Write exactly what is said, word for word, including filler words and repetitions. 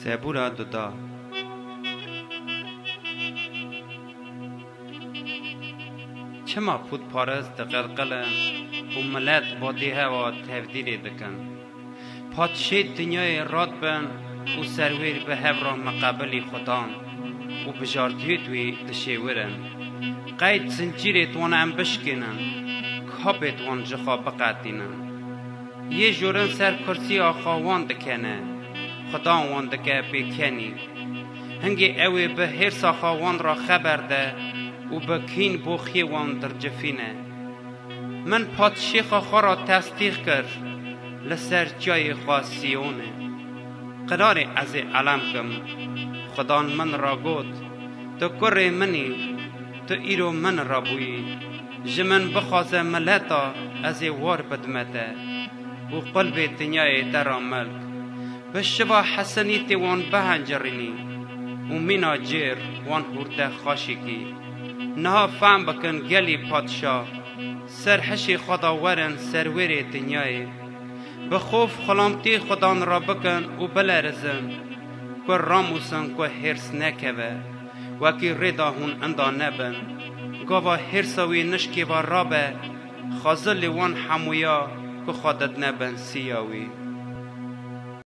Zebûra duda. Çima pûtparist diqelqilin û milet badê hewa tevdîrê dikin? Padşê dinyayê rad bin û serwêr bi hev re miqebilî Xudan û bijardiyêt wî dişêwirin. Qeyd zincîrêt wan em bişkênin, kapêt wan ji xwe biqetînin. Yê jorin ser kursiya xwe wan dikene, Xudan wan dike pêkenî. Hingê ew ê bi hêrsa xwe wan re xeber de û bi kîn boxiyê wan dircifîne. Min padşêxa xwe re tesdîq kir li ser çiyayê xwe Siyonê. Qirarê ez ê elem kim. Xudan min re got, Tu kurê min î, tu îro min re bûyî. Ji min bixwaze mileta ez ê war bidime te û qulbê dinyayê te re milk. Bi şiva hesenî tê wan bihencirînî û mîna cêr wan hûrde xaşîkî. Niha fehm bikin gelî padşa, ser hişê xwe de werin serwêrê dinyayê. Bi xof xulamtî Xudan re bikin û bilerizin, ku ramûsin ku hêrs nekeve, wekî rêda hûn inda nebin. Gava hêrsa wî nişkê ve rabe, xazilê wan hemûya ku xwe didine bin siya wî.